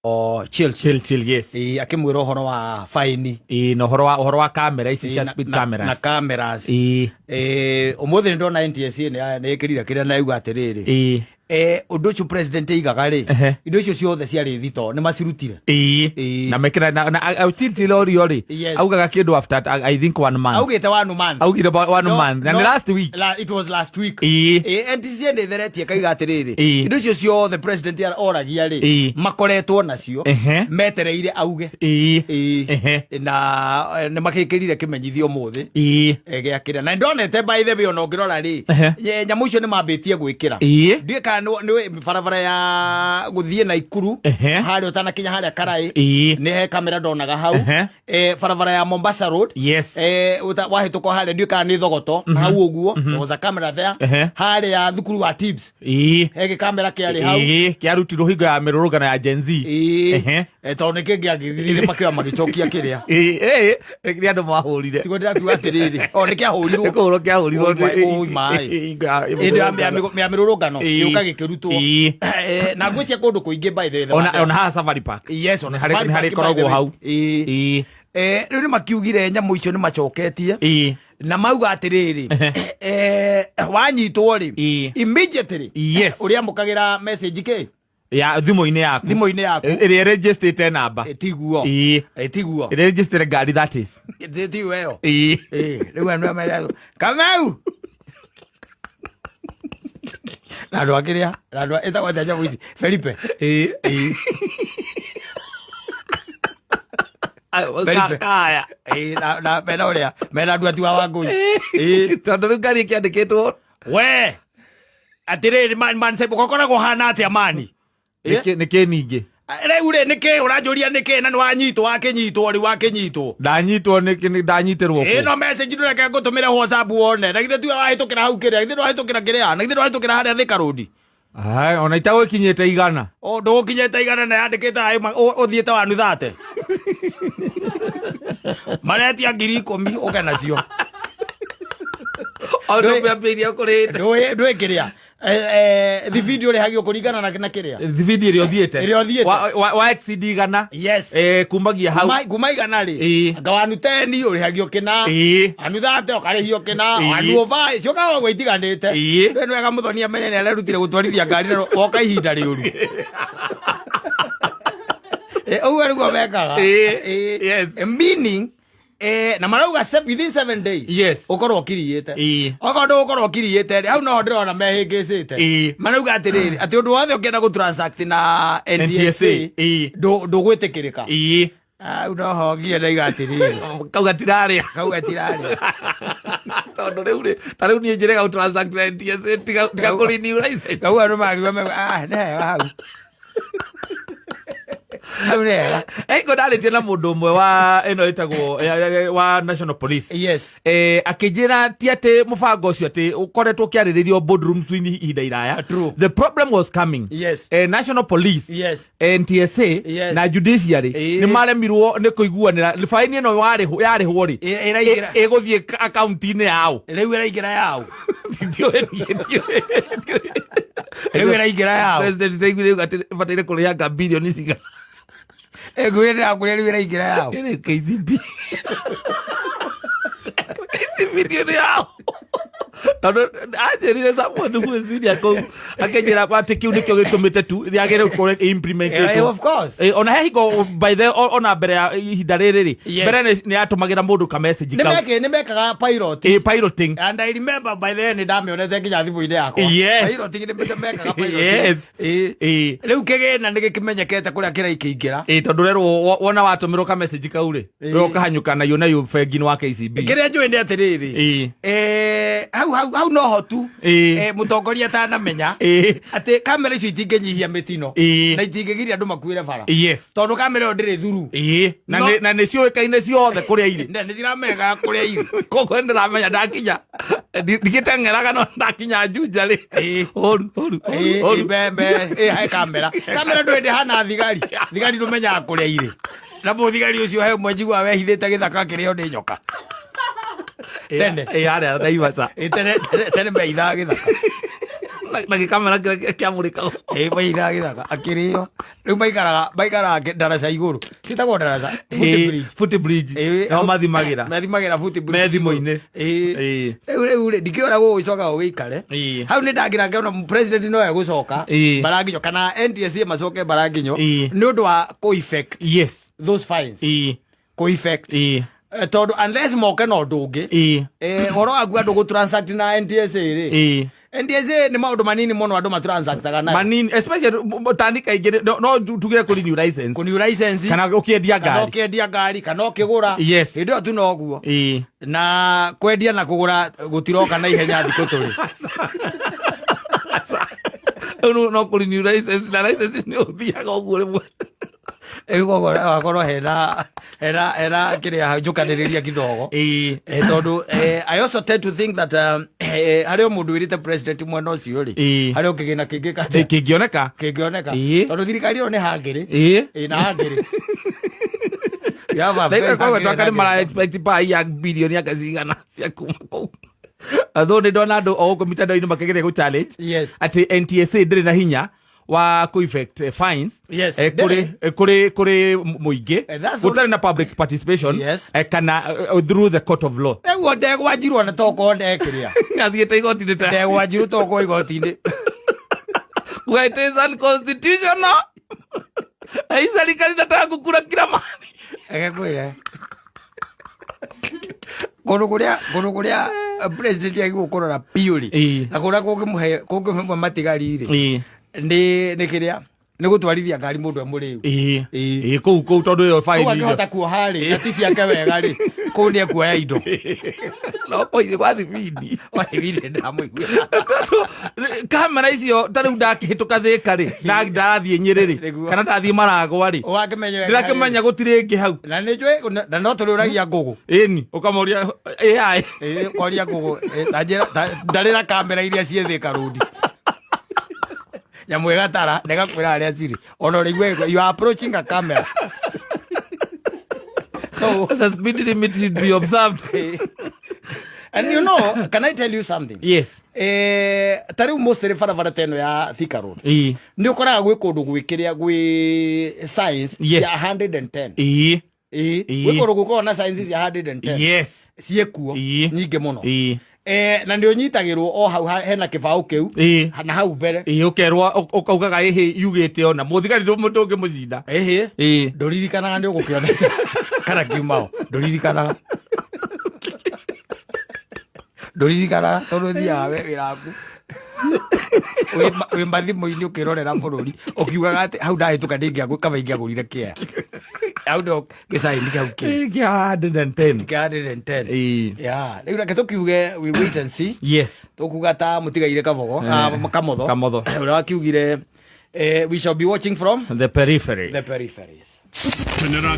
Chill Chill chill, yes. Ĩĩ, akĩmwĩra ũhoro wa faini. Ĩĩ, na ũhoro wa kamera ici cia speed na cameras. Cameras. Ĩĩ. Ũmũthĩ nĩ ndona NTSA nĩ ĩkĩrire kĩrĩa na yuga atĩrĩrĩ, ũndũ ũcio president aigaga rĩ, indo icio ciothe ciarĩ thito nĩ macirutire. Ĩĩ. Na mekĩra na chill chill orio rĩ, augaga kĩndũ after I think one month. Augĩte one month. Augire one No, month na no, nĩ last week. It was last week. Ĩĩ. NTSA nĩ ĩtheretie kaiga atĩrĩrĩ, indo icio ciothe president oragia rĩ, makoretwo nacio metereire auge. Ĩĩ. Na nĩ makĩkĩrire kĩmenyithio ũmũthĩ gĩa kĩrĩa na ndonete. By the way, ona ũngĩrora rĩ, nyamũ icio nĩ mambĩtie gwĩkĩra. Ndiũĩ kana nĩ barabara ya gũthiĩ Naikuru, harĩa ũtanakinya harĩa Karaĩ, nĩ he kamera ndonaga hau. Barabara ya Mombasa Road, wahĩtũka harĩa, ndiũĩ kana nĩ Thogoto hau ũguo, there was a camera there. Harĩa thukuru wa Tibbs, he gĩkamera kĩarĩ hau. Ĩĩ, kĩarutirwo hingo ya mĩrũrũngano ya Gen Z. Tondũ nĩ kĩngĩ angĩthirire makĩoya magĩcokia kĩrĩa. Ĩĩ, ĩĩ, nĩ andũ mahũrire. Tiguo ndĩrakiuga atĩrĩrĩ, o nĩ kĩahũrirwo. Nĩ kũhũrwo kĩahũrirwo. Oi maĩ. Hingo ya Hĩndĩ ya mĩrũrũngano gĩũka gĩkĩrutwo. Na ngwĩcia kũndũ kũingĩ, by the way. Ona haha Safari Park. Yes, ona Nĩ Safari nĩ harĩ Park, by the ĩkoragwo way. hau. Rĩu nĩ makiugire nyamũ icio nĩ macoketie na mauga atĩrĩrĩ, wanyitwo rĩ, immediately ũrĩamũkagĩra message kĩ ya thimũ-inĩ yaku. Thimũ-inĩ yaku. Ĩrĩa ĩrĩnjĩstĩte namba. Tiguo. Tiguo. Ĩrĩa ĩrĩnjĩstĩte ngari, that is. Tiguo ĩyo. Ĩĩ. Rĩu andũ aya Kamau na andũ akĩrĩa na andũ ĩtagwo atĩa nyamũ ici, Felipe. Ĩĩ. Felipe. Kaya. Na mena ũrĩa mena andũ atiwa wa ngũi. Tondũ rĩu ngari ĩkĩandĩkĩtwo. We atĩrĩrĩ, man man gokoragwo hana atĩa mani? Nĩ kĩ ningĩ? Rĩu rĩ, nĩkĩ ũranjũria nĩkĩ na nĩ wanyitwo, wakĩnyitwo rĩu, wakĩnyitwo? Ndanyitwo nĩ ndanyitĩrwo kũ? Ĩno message ndũreke ngũtũmĩre WhatsApp wone. Na githĩ tiwe wahĩtũkĩra hau kĩrĩa, githĩ ndwahĩtũkĩra kĩrĩa, na githĩ ndwahĩtũkĩra harĩa Thika Road? Ai, ona itagũkinyĩte 100. O ndũgũkinyĩte 100 na yandĩkĩte aĩ ũthiĩte wanu thate maretia 10,000 ũke nacio. Ona ũmĩambĩirie kũrĩte. Ndũĩ kĩrĩa thibindi ũrĩhagio kũringana na kĩrĩa. Thibindi ĩrĩa ũthiĩte. Ĩrĩa ũthiĩte. Wa exceed 100. Yes. Kumagia hau. Kuma 100 rĩ, anga wanu teni ũrĩhagio kĩna, anu thate ũkarĩhio kĩna, anu ũba ciũkaga ũguo itiganĩte. We nĩ wega mũthoni amenye nĩ arerutire gũtwarithia ngari na woka ihinda rĩũru. Ũguo nĩguo mekaga. Meaning na marauga within 7 days ũkorwo ũkiriĩte. Okorwo ndũgũkorwo ũkiriĩte rĩ, hau noho ndĩrona mehĩngĩcĩte. Marauga atĩrĩrĩ, atĩ ũndũ wothe ũngĩenda gũtransact na NTSA, NTSA, ndũgwĩtĩkĩrĩka. Hau noho nginya ndaiga atĩrĩrĩ, kau gatirarĩa. Kau gatirarĩa. Tondũ rĩu rĩ, ta rĩu niĩ njĩrĩga gũtransact na NTSA tiga kũ-renew license. Kau andũ magiuga mauga, ah, nĩ hega hau, hau nĩ hega. Ngo ndarĩtie na mũndũ ũmwe wa ĩno ĩtagwo wa National Police. Akĩnjĩra ti atĩ mũbango ũcio atĩ ũkoretwo ũkĩarĩrĩrio boardrooms-inĩ ihinda iraya. True. The problem was coming. National Police, NTSA na judiciary nĩ maremirwo nĩ kũiguanĩra baini ĩno yarĩhwo rĩ, Ĩraingĩra. ĩgũthiĩ akaunti-inĩ yao. Rĩu ĩraingĩra yao. Ndiũĩ niĩ, ndiũĩ. Rĩu ĩraingĩra yao. President ndaiguire yuga atĩ bataire kũrĩanga bilioni cigana. Ngwĩre ndĩrakwĩra rĩu ĩraingĩra yao. Ĩrĩ KCB. KCB ndio nĩ yao. Tondũ anjĩrire someone who is senior kũu akĩnjĩra atĩ kĩu nĩkĩo gĩtũmĩte tu rĩagĩrĩire gũkorwo implemented. Of course. Ona he hingo, by the ona mbere ya ihinda rĩrĩ rĩ, mbere nĩ yatũmagĩra mũndũ ka message nĩ kau. Nĩ mekaga pilot. Piloting. And I remember by then nĩ ndamĩonete nginya thimũ-inĩ yakwa. Piloting, nĩ mekaga piloting. Rĩu kĩgĩna nĩ gĩkĩmenyekete kũrĩa kĩraikĩingĩra. Tondũ rerwo wona watũmĩrwo ka message kau rĩ, we ũkahanyũka nayo nayo bengi-inĩ wa KCB. Kĩrĩa njũĩ nĩ atĩrĩrĩ, hau noho tu mũtongoria atanamenya atĩ kamera icio itingĩnyihia mĩtino na itingĩgiria andũ makuĩre bara, tondũ kamera ĩyo ndĩrĩ thuru. Na na nĩ ciũĩkaine ciothe kũrĩa irĩ. Na nĩ ciramega kũrĩa irĩ. Koguo nĩ ndĩramenya ndakinya ndigĩteng'eraga, no ndakinya Juja rĩ, ũru ũru ũru ũru. Mbembe he kamera, kamera ndũĩ ndĩhana thigari, thigari ndũmenyaga kũrĩa irĩ, na mũthigari ũcio he ũmwe njiguaga wehithĩte gĩthaka kĩrĩo nĩ nyoka tene. Harĩa Naivasha. Tene tene, tene mehithaga gĩthaka. Na gĩkamera kĩrĩa kĩamũrĩkagwo. Ĩ maithaga gĩthaka akĩrĩo. Rĩu maikaraga ndaraca igũrũ. Citagwo ndaraca. Foot bridge. Foot bridge. Nĩho mathimagĩra. Mathimagĩra foot bridge. Me thimũ-inĩ. Ĩ. Rĩu rĩ ndikĩona gũgũcoka gũgĩikare. Hau nĩ ndakĩra ngĩona president no egũcoka Mbaranginyo kana NTSA macoke Mbaranginyo nĩ ũndũ wa kũ effect those fines. Kũ effect. Tondũ unless moke na ũndũ ũngĩ. Ũhoro waku andũ gũ transact na NTSA rĩ. NTSA nĩ maũndũ manini mũno andũ matransactaga nayo. Manini, especially tani kaingĩ no tugire kũ renew license. Kũ renew license. Kana ũkĩendia Kana ngari. ũkĩendia ngari kana ũkĩgũra. Hĩndĩ ĩyo tu noguo. Na kwendia na kũgũra gũtiroka na ihenya thikũ tũrĩ. Rĩu no kũ renew license na license nĩ ũthiaga ũguo rĩmwe. Rĩu koguo wakorwo hena kĩrĩa njũkanĩrĩria kidogo. Tondũ I also tend to think that harĩ o mũndũ wĩrĩte president mwena ũcio rĩ. Harĩ o kĩgĩna kĩngĩ kata. Kĩngĩoneka. Kĩngĩoneka. Tondũ thirikari ĩyo nĩ hangĩrĩ. Na hangĩrĩ. Na iko kwa gwetwa nĩ mara expect pai ya bilioni anga cigana cia kuma kũu. Although nĩ ndona andũ o gũkũ mitandao-inĩ makĩgeria gũ challenge atĩ NTSA ndĩrĩ na hinya wa kũ effect fines kũrĩ mũingĩ gũtarĩ na public participation kana through the court of law. Nĩguo ndegwanjirwo na tokorwo ndekĩrĩa. Athiĩte igoti-inĩ ta ndegwanjirwo tokorwo igoti-inĩ. Kuga it is unconstitutional. Na hii serikali inataka kukula kila mahali. Egekwĩre. Kũndũ kũrĩa president agĩrĩirwo kũrora biũ rĩ. Na kũrĩa kũngĩmũhe matigari rĩ. Nĩ kĩrĩa? Nĩ gũtwarithia ngari mũndũ e mũrĩu. Kũu tondũ ĩyo fine. Kũu akĩhota kuoha rĩ, na ti ciake wega rĩ, kũu nĩ ekuoya indo. No kũu gwa thibindi. Gwa thibindi ndamũiguĩra. Tondũ kamera icio ta rĩu ndakĩhĩtũka Thĩka rĩ, ndathiĩ Nyĩrĩ rĩ, kana ndathiĩ Maragwa rĩ, Ũgakĩmenya wega. Ndĩrakĩmenya gũtirĩ ĩngĩ hau. Na nĩ njũĩ, na no tũrĩũragia ngũgũ. Ĩni, ũkamoria AI. Ũkoria ngũgũ, ta njĩra, ndarĩra kamera iria ciĩ Thĩka Road. Nyamũ ĩgatara, na ĩgakwĩra harĩa cirĩ. Ona ũrĩigua you are approaching a camera. So the speed limit should be observed. And you know, can I tell you something? Yes. Ta rĩu mostly barabara ta ĩno ya Thika Road. Nĩ ũkoraga gwĩ kũndũ gwĩ kĩrĩa gwĩ signs ya 110. Gwĩ kũndũ gũkoragwo na signs cia 110. Ciĩkuo nyingĩ mũno. Na nĩ ũnyitagĩrwo o hau hena kĩbaũ kĩu. Na hau mbere. Ũkerwo, ũkaugaga ĩhĩ yugĩte ona. Mũthigari ndũngĩmũcinda. Ĩhĩ. Ndũririkanaga nĩ ũgũkĩonete. Kana kiumao. Ndũririkanaga. Ndũririkanaga tondũ ũthiaga we wĩra waku. Wĩ mathimũ-inĩ ũkĩrorera bũrũri, ũkiugaga atĩ hau ndahĩtũka kaba ingĩagũrire kĩea. Hau no gĩcaini kau kĩ. Kĩa 110. Kĩa 110. Yeah. Rĩu reke tũkiuge we wait and see. Tũkuga ta mũtigaire Kabogo, Kamotho. Kamotho. Ũrĩa wakiugire, we shall be watching from the periphery. The peripheries. Kenera.